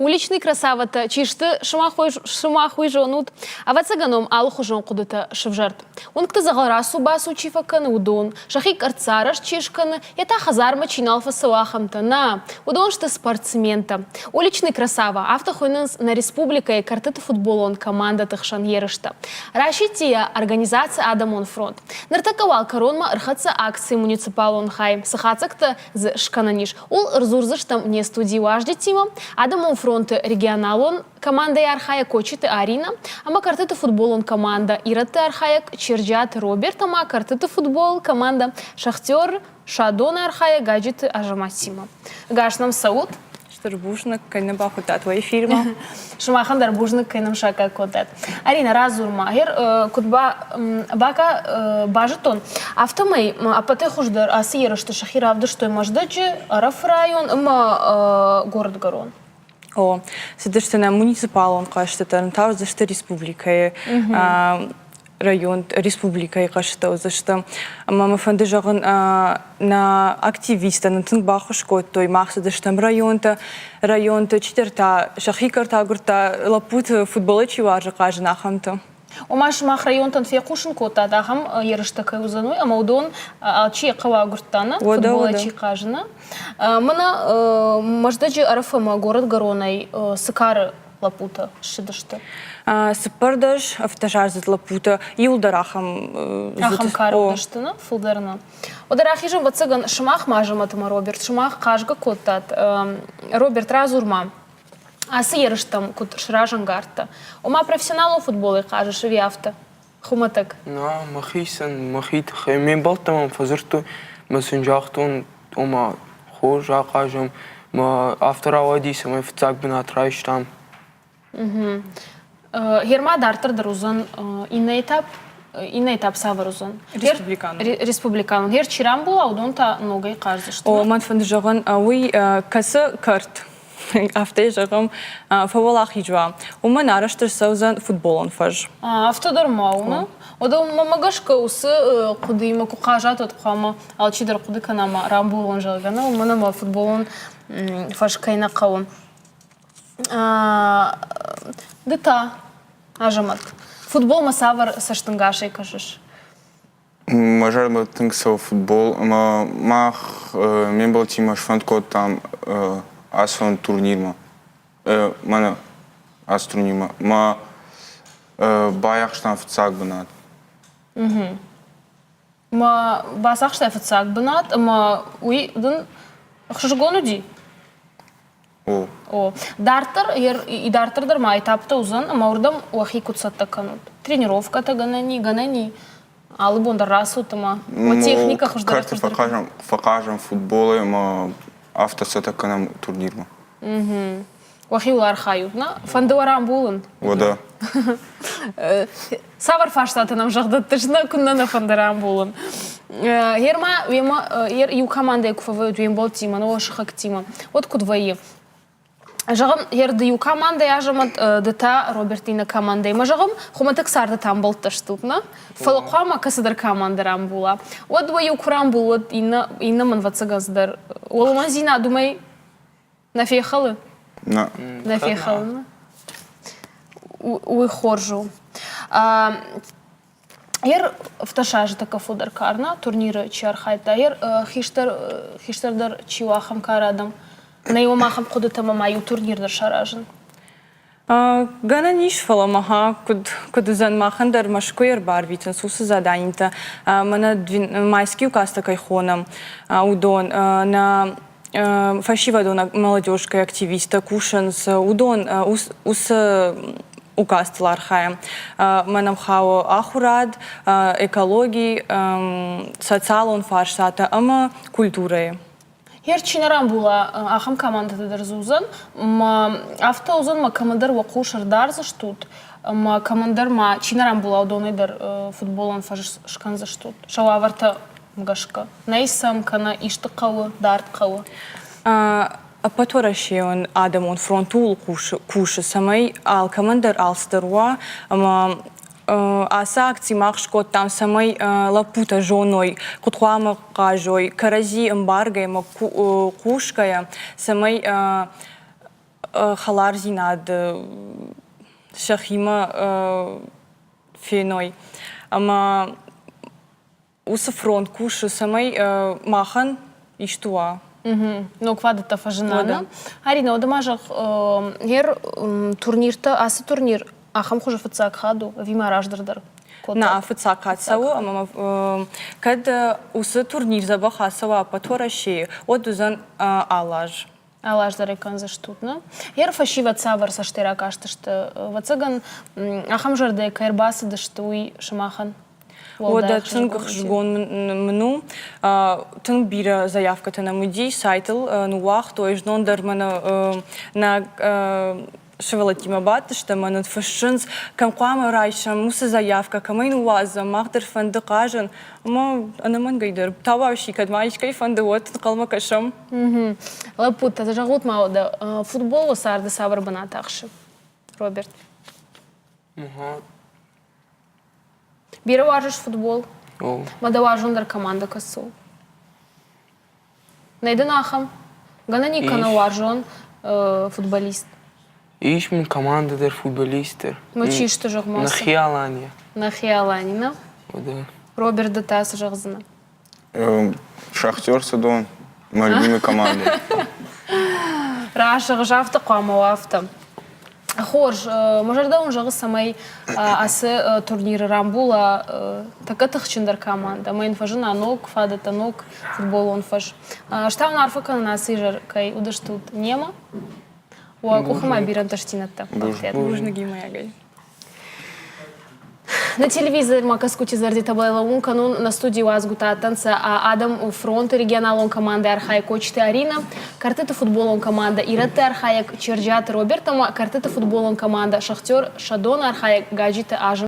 Уличный красаватӕ чи сты, сымах уый зонут? Ӕвӕццӕгӕн уӕм алыхуызон хъуыдытӕ сывзӕрд. Уынгты дзӕгъӕл рацу-бацу чи фӕкӕны, уыдон, сӕхи къӕрццарӕзт чи скӕны, йе та хӕдзармӕ чи нал фӕцӕуы, ахӕмтӕ. Нӕ, уыдон сты спортсментӕ. Уличный красава, афтӕ хуыйнынц нӕ республикӕйы кӕртыты футболон командӕты хсӕн ерыстӕ. Расидти йӕ организаци Адӕмон фронт. Ныртӕккӕ уал кӕронмӕ ӕрхӕццӕ акци муниципалон хай. Цы хатдзӕгтӕ дзы скӕнӕн ис, ууыл ӕрдзурдзыстӕм не студийы уазджытимӕ, Адӕмон фронты регионалон командӕйы архайӕг Кочиты Арина ӕмӕ кӕртыты футболон командӕ Ирӕтты архайӕг Черджиаты Роберт ӕмӕ кӕртыты футбол командӕ Шахтер Садоны архайӕг Гаджиты Азаматимӕ. Гас нӕм цӕут! Стыр бузныг, кӕй нӕ бахуыдтат уӕ эфирмӕ. Сымахӕн дӕр бузныг, кӕй нӕм саккаг кодтат. Арина, радзур-ма, гъер куыд бака базыдтон, афтӕмӕй ӕппӕтӕй хуыздӕр ацы ерысты сӕхи равдыстой Мӕздӕджы, Ӕрӕфы район ӕмӕ Горӕтгӕрон. О, цыдысты нӕ муниципалон хъӕзтытӕ, та уыдзысты республикӕйы район, республикӕйы хъӕзтытӕ уыдзысты. Ӕмӕ мӕ фӕнды зӕгъын, нӕ активисттӕ нын тынг баххуыс кодтой. Мах цыдыстӕм районтӕ, районты чидӕр та сӕхи кӕрт агуырдта, лӕппуты футболӕй чи уарзы хъазын, ахӕмты. Ома сымах районтӕн фехъусын кодтат, ахӕм ерыстӕ кӕй уыдзӕн, уый, ӕмӕ уыдон алчи йӕ хъӕуы агуырдта, нӕ? Футболӕй чи хъазы, нӕ? Мӕнӕ Мӕздӕджы Ӕрӕф ӕмӕ Горӕтгӕронӕй цы кары лӕппутӕ ссыдысты? 14 ӕфтӕсаздзыд лӕппутӕ, иуылдӕр ахӕм Ахӕм кары уыдысты, нӕ? Фылдӕр нӕ. Уӕдӕ рахизӕм, ӕвӕццӕгӕн, сымах ма Азӕмӕт ӕмӕ Роберт, сымах хъазгӕ кодтат. Роберт, радзур-ма, ацы ерыстӕм куыд сразӕнгард дӕ? Ома профессионалон футболӕй хъазыс ӕви афтӕ? Хуымӕтӕг. Нӕ, мӕхицӕн, мӕхи тыххӕй. Ме мбӕлттӕ мӕм фӕдзырдтой, мӕ сын загътон, ома хорз ахъазӕм. Мӕ афтӕ рауади, цӕмӕй фыццаг бынат райстам. Герма дарддӕр дӕр уыдзӕн иннӕ этап. Иннӕ этап цавӕр уыдзӕн? Республиканон. Республиканон. Гер чи рамбула, уыдон та ногӕй хъаздзысты. О, мӕн фӕнды зӕгъын, уый кӕцы кӕрт, афтӕ зӕгъӕм, фӕуӕлахиз уа, уымӕн арӕзт ӕрцӕудзӕн футболон фӕз. Афтӕ дӕр ма у, нӕ? Уӕдӕ мӕмӕ гӕсгӕ уыцы хъуыдыимӕ куы хъазат, уӕд хъуамӕ алчидӕр хъуыды кӕна ма рамбулон, зӕгъгӕ, нӕ, уымӕн ӕмӕ футболон фӕз кӕй нӕ хъӕуы. Ды та, Азӕмӕт, футболмӕ цавӕр цӕстӕнгасӕй кӕсыс? Мӕ зӕрдӕмӕ тынг цӕуы футбол ӕмӕ мах ме мбӕлттимӕ сфӕнд кодтам ацӕуын турнирмӕ. Мӕнӕ ацы турнирмӕ. Мӕ байахстам фыццаг бынат. Мӕ бацахстай фыццаг бынат ӕмӕ уый дын ӕхсызгон уыди? О. О. Дарддӕр, дарддӕр дӕр ма этаптӕ уыдзӕн ӕмӕ уырдӕм уӕхи куыд цӕттӕ кӕнут? Тренировкӕтӕ гӕнӕн и, гӕнӕн и? Алы бон дӕр рацут ӕмӕ уӕ техникӕ хуыздӕр Кӕрты фӕхъазӕм, фӕхъазӕм футболӕй ӕмӕ афтӕ цӕттӕ кӕнӕм турнирмӕ. Уӕхиуыл архайут, нӕ? Фӕнды уӕ рамбулын? Уӕдӕ. Цавӕр фарстатӕ нӕм зӕгъдӕттыс, нӕ куыннӕ нӕ фӕнды рамбулын? Гъер ма уемӕ иу командӕйы куы фӕвӕййут уе мбӕлттимӕ, нӕ уӕ сыхӕгтимӕ, уӕд куыд вӕййы? Зӕгъӕм, гъер ды иу командӕйы Азӕмӕт, ды та Робертинӕ командӕйы. Мӕ зӕгъӕм, хуымӕтӕг царды та ӕмбӕлттӕ стут, нӕ? Фӕлӕ хъуамӕ кӕцыдӕр командӕ рамбула. Уӕд уӕ иу куы рамбул, уӕд иннӕ, иннӕмӕн ӕвӕццӕгӕн цыдӕр уӕлмӕндзинад уымӕй Нӕ фехӕлы? Нӕ. Нӕ фехӕлы. Уый хорз у. Ер ӕфтӕсазы тӕккӕ фылдӕр карна турниры чи архайдта, ер хистӕр хистӕрдӕр чи у ахӕм кары адӕм. Нӕй уым ахӕм хъуыдытӕ ӕмӕ ма иу турнир дӕр саразын. Гӕнӕн ис, фӕлӕ мӕхӕ куыд, куыд уыдзӕн махӕн дӕр Мӕскуыйы ӕрбарвитынц уыцы заданитӕ, мӕнӕ майский указтӕ кӕй хонӕм, уыдон. Нӕ фӕсивӕдон молодежкӕйы активисттӕ кусынц, уыдон уыцы указтыл архайӕм. Мӕн ӕм хауы ахуырад, экологи, социалон фарстатӕ ӕмӕ культурӕйы. Ер чи нӕ рамбула, ахӕм командӕтӕ дӕр дзы уыдзӕн. Ӕмӕ афтӕ уыдзӕн, ӕмӕ кӕмӕндӕр уӕ хъус ӕрдардзыстут, ӕмӕ кӕмӕндӕр ма чи нӕ рамбула, уыдонӕй дӕр футболон фӕз скӕндзыстут. Сӕ уавӕртӕ гӕсгӕ. Нӕй сӕм кӕнӕ исты хъӕуы, дард хъӕуы. Ӕппӕтуӕрӕсейон адӕмон фронт ууыл кусы, цӕмӕй алкӕмӕн дӕр алцыдӕр уа ӕмӕ ацы акци мах скодтам, цӕмӕй лӕппутӕ зоной, куыд хъуамӕ хъазой, кӕрӕдзи ӕмбаргӕ ӕмӕ хъусгӕйӕ, цӕмӕй хӕлардзинад сӕхимӕ феной. Ӕмӕ уыцы фронт кусы, цӕмӕй махӕн исты уа. Ног фадӕттӕ фӕзына, нӕ? Арина, уӕдӕ ма зӕгъ, гъер турниртӕ, ацы турнир ахӕм хуызы фыццаг хатт у, ӕви ма раздӕр дӕр кодтат? Нӕ, фыццаг хатт цӕуы, ӕмӕ кӕд уыцы турнир дзӕбӕх ацӕуа ӕппӕт Уӕрӕсейы, уӕд уыдзӕн алы аз. Алы аз дӕр ӕй кӕндзыстут, нӕ? Гъер фӕсивӕд цавӕр цӕстӕй ракастысты? Ӕвӕццӕгӕн, ахӕм зӕрдӕйы кӕй ӕрбацыдысты, уый сымахӕн Уӕдӕ тынг ӕхсызгон мын у. Тынг бирӕ заявкӕтӕ нӕм уыди, сайтыл ныууагътой. Знон дӕр мӕнӕ нӕ сывӕллӕттимӕ бадтысты ӕмӕ нын фыссынц, кӕм хъуамӕ райсӕм уыцы заявкӕ, кӕмӕй ныууадзӕм, мах дӕр фӕнды хъазын. Ӕмӕ ӕнӕмӕнгӕй дӕр табуафси, кӕд ма искӕй фӕнды, уӕд ӕнхъӕлмӕ кӕсӕм. Лӕппутӕ, зӕгъут ма уӕдӕ, футболы царды цавӕр бынат ахсы? Роберт. Бирӕ уарзыс футбол? Мӕ дӕ уарзондӕр командӕ кӕцы у? Нӕй дын ахӕм? Гӕнӕн и кӕнӕ уарзон футболист? Ис мын командӕ дӕр, футболист дӕр. Ну чи сты, зӕгъ-ма? Нӕхи Алания. Нӕхи Алани, нӕ? Да. Роберт, ды та цы зӕгъдзынӕ? Шахтер Садон, мой любимый команда. Рӕсугъд, афтӕ хъуамӕ уа, афтӕ. Хорз, мӕ зӕрдӕ уын зӕгъы, цӕмӕй ацы турниры рамбула тӕккӕ тыхджындӕр командӕ ӕмӕ йын фӕзына ног фадӕттӕ, ног футболон фӕз. Ӕз та уын арфӕ кӕнын ацы изӕр, кӕй уыдыстут немӕ. Уӕ къухы ма бирӕ ӕнтыстдзинӕдтӕ. Бузныг иумӕйагӕй. На телевизормӕ кӕсгути зӕрдитӕбӕл лӕуун кӕнун нӕ студий уазгутӕ адтӕнцӕ адӕм фронты регионалон командӕ архайӕг Кочиты Аринӕ, кӕртыты футболон командӕ Ирӕтты архайӕг Черджиаты Роберт ӕма кӕртыты футболон командӕ Шахтер Садон архайӕг Гаджиты Азым.